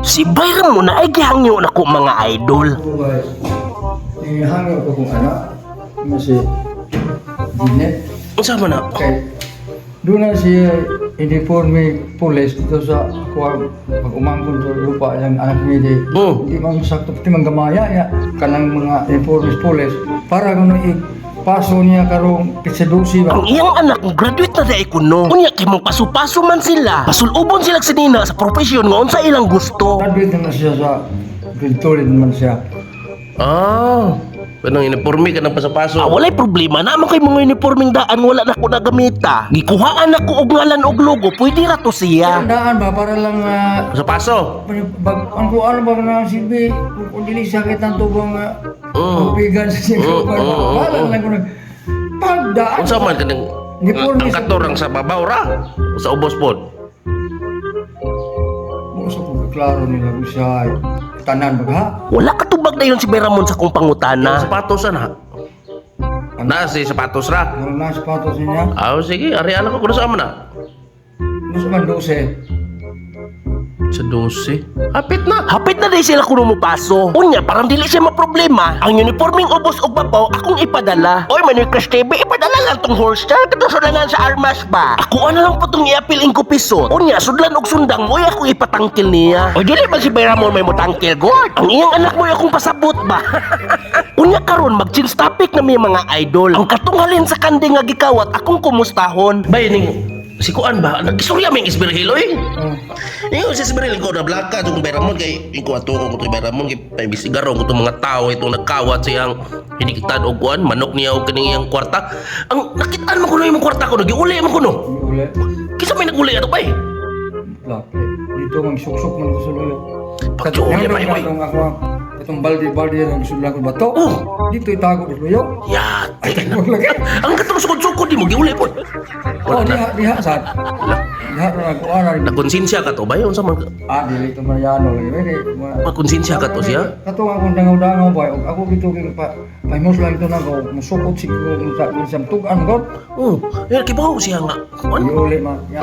Si Bayram mo na ay gihangyo na ko, mga idol. Ako ba, hangyo ko kung anak, nga si Jeanette. Unsa man na? Kay, doon na siya uniforme police dito sa kuha pag umangkon sa lupa yung anak niya di, di man sakto di man gamaya ya kanang mga uniforme police para kuno paso niya karong pitsa 12 ba. Ang iyang anak mo graduate na dai kuno. Unya kay mong paso-paso man sila. Pasulubon sila sinina sa profesyon nga unsa ilang gusto. Graduate na siya sa grade 2 man siya. Ah, kanang uniforme ka ng paso-paso. Ah, walay problema na man kay mga uniforming daan wala na ko nagamita. Gikuhaan na ko og ngalan og logo, pwede ra to siya. Tandaan ba para lang Paso-paso. bag ang kung ano ba na silbi kung dili sakit ang tubong tubigan sa sigaw ba wala lang kuno pagdaan. Unsa man kanang Uniforme ang katorang sa babaw ra sa ubos pod. Mo sa kung klaro nila kung siya ay tanan ba ha. Wala katubag na yun si Bayramon sa kong pangutana. Sapatos na. Na si sapatos ra. Wala na sapatos niya. Ah, sige, ari alam ko kung saan man na. Mas man 12. Sa 12. Hapit na. Hapit na day sila kuno mopaso. Unya, parang dili siya maproblema. Ang uniforming ubos og babaw akong ipadala. Oy, Manoy Crush TV, ipadala lang tong horse char kato sudlanan sa armas ba. Ako ano lang po tong iapil ko pisot. Unya, sudlan og sundang mo'y ako ipatangkil niya. Oy, dili man si Bayramon may motangkil god. Ang iyang anak mo'y akong pasabot ba. Unya karon mag-change topic na mi, mga idol. Ang katunghalin sa kanding nga gikawat akong kumustahon. Bay ning si Kuan ba? Nagistorya may Isberhil oy. Oh. Ingon si Isberhil ko na blaka tong Bayramon kay ingon ato ko to Bayramon kay paimbestigaron ko tong mga tao itong nagkawat siyang hinikitan og kuan manok niya og kining iyang kwarta. Ang nakitaan mo kuno imong kwarta ko nagiuli mo kuno. Uli. Kinsa may naguli ato bay? Laki. Dito mang suksok man ito sa luyo. Pagtuon niya, bay, bay. Itong ako, itong balde-balde ang sudlan ko bato. Oh. Dito itago sa luyo. Yate na. Wag lagi. Ang katong sukod-sukod di mo giuli pod. Oh, Wala na. diha, diha sad. Diha na nagkuha na. Nakonsensya ka to bay unsa man Ah, dili ito Mariano lagi. Pwede. makonsensya ka to siya? Kato nga akong dangaw-dangaw ba, og ako gito kay pa pahimos lang ito na ko, musukot si ko sa sa tugan ko. Oh, eh kibaw siya nga. Kuan. Iuli man. Ya.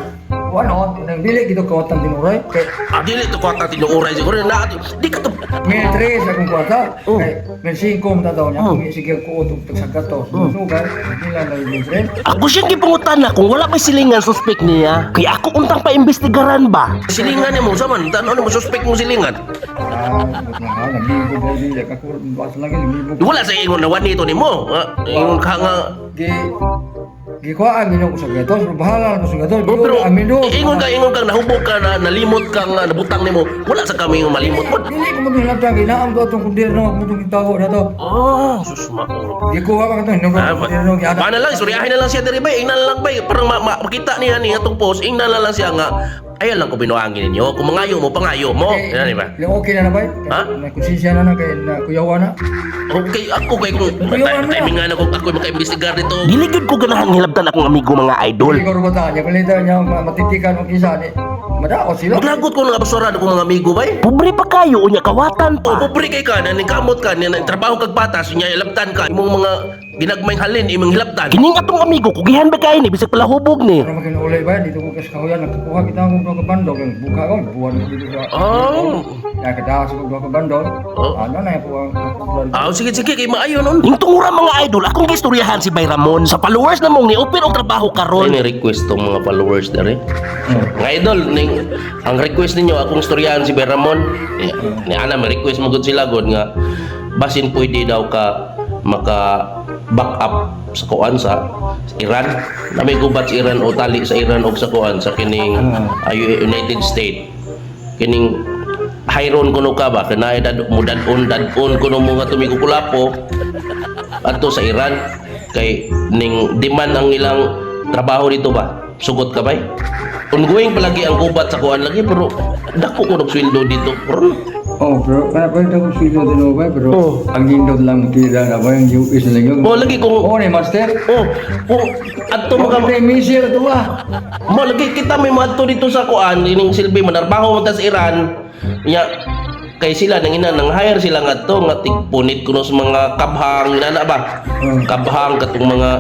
Wano, nang dili gito kawatan tinuray. Kay Ah, dili to kwarta tinuuray siguro na di ka to. Mil tres akong kwarta. Oh. Kay mil singko man daw niya. Kung sige ko og pagsagat to. Sugay, nila na mil tres. Ako siyang gipangutana kung wala may silingan suspect niya. Kaya ako untang paimbestigaran ba. Silingan nimo sa man, tan ano mo suspect mo silingan. Ah, na naglibo ba di ako basta lagi naglibo. Wala sa ingon na wanito nimo. Ah, ingon ka nga. Gi gikuhaan ginoo ko sa gatos, pero bahala ko sa gatos. Oh, pero Amin do. ingon ka nahubog ka na nalimot ka nga nabutang nimo. Wala sa kami nga malimot pod. Dili ko mo hinabtan ginaam to atong kudirno mo itong gitago na to. Oh, sus ma. Gikuha ka to hinugo Ah, kudirno giana. paano lang, istoryahin na lang siya diri bay. Ingnan lang bay, parang makita niya ni atong post, ingnan na lang siya nga ayan lang ko binuangin ninyo. Kung mangayo mo, pangayo mo. Yan di ba? Yung okay na na bay? Ha? Na konsensya na na kay na kuyawa na. Okay, ako kay kung Kuyawan mo. timing nga na kung ako makaimbestigar dito. Dili gyud ko ganahan hilabtan akong amigo, mga idol. Dili ko robota niya kulita niya matitikan og isa ni. Madaot sila. Maglagot ko nga basura ko mga amigo bay. Pobre pa kayo unya kawatan O, pa. pobre kay ka, naningkamot ka, niya trabaho kag patas, niya ilabtan ka, imong mga ginagmayng halin, imong hilabtan. Kining atong amigo kugihan ba kay ni bisag palahubog ni. Pero makin ulay ba dito ko kas kahuyan nagkukuha kita akong duha ka bandol kay buka ko buwan ko dito sa. Oh. Ya kada sa duha ka bandol. Oh. Ano na ko ang ako Ah, sige sige kay maayo nun. Ning tungura, mga idol, akong gistoryahan si Bay Ramon sa followers na mong ni-open og trabaho karon. Ay, ni request tong mga followers dere. Nga idol, ning ang request ninyo akong istoryahan si Beramon. Ni, ni ana may request mo gud sila gud nga basin pwede daw ka maka back up sa kuan sa Iran. Na may gubat sa Iran o tali sa Iran og sa kuan sa kining United States. Kining hayron kuno ka ba kanay dad mo dad-on dad-on kuno mo nga tumigukulapo adto sa Iran kay ning demand ang ilang trabaho dito ba, sugot ka bay, ongoing palagi ang gubat sa kuan lagi, pero dako ko og sweldo dito pero Oh, pero kana pa ito kung sino din ba pero Oh. ang nindot lang tira na ba yung US na lang yun. Oh, lagi kung Oh, ni master. Oh, kung adto mo ka Mo kay missile to ah. mo lagi kita may moadto dito sa kuan ining silbi manarbaho man ta sa Iran nya kay sila nang ina nang hire sila ngadto nga tigpunit kuno sa mga kabhang inana ba, kabhang katong mga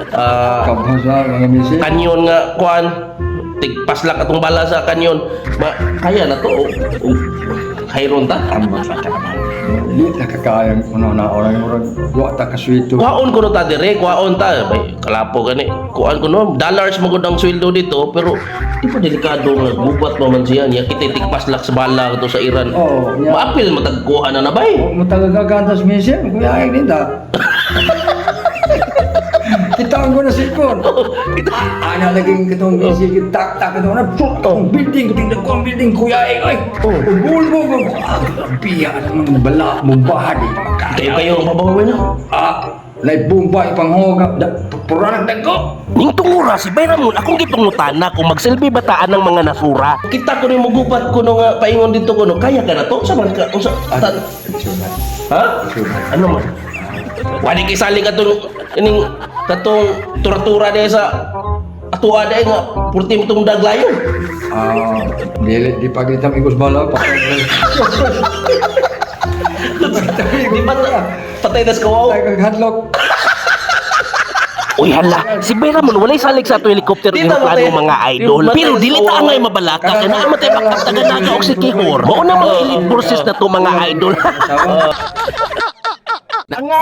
Kabhasa mga missile. kanyon nga kuan. Tigpaslak atong bala sa kanyon. Ma, kaya na to. O, o, hayron ta. Ambot sa naman. Di na kakayang kuno na orang orang wa ta kaswito. Kuhaon ko no ta dire, kuhaon ta. Bay, kalapo gani. Kuhaan ko no, dollars magud ang sweldo dito, pero di pa delikado nga gubat pa man siya niya kita tigpaslak sa bala to sa Iran. Oo, niya. Maapil matagkuha na na bay. Mo tagagagantas minsan, kuya ay ninda. Kita ang na sikon. Ana lagi kitong bisig tak tak ito na put ang building tingnan ko ang building kuya ay ay. Oh. Bulbo ko. Ah, biya ang bala mo bahad. Kayo kayo ang pabawin no. Ah, lay bomba ipanghoga. Pura nagdago. Ning tungura si Bay Ramon akong gipangutana kung magsilbi bataan ng mga nasura. Kita ko ni mugubat ko no nga paingon dito ko no, kaya ka na to sa man ka unsa ta- ha? Ano man? Wali kay salig atong ining katong tura-tura diay sa atoa diay nga purti mo tong daglayo. Ah, dili di pagitang igos bala pa. Di ba patay tas kawaw? Ay kag hadlok. Uy hala, si Bay Ramon walay salig sa ato helicopter Di ta eroplano matay- mga idol. di matay Pero sa dili ta kawaw. angay mabalaka kay naa matay backup taga naga og si Kihor. Mao na mga elite forces na to mga idol. Tawa. Nga.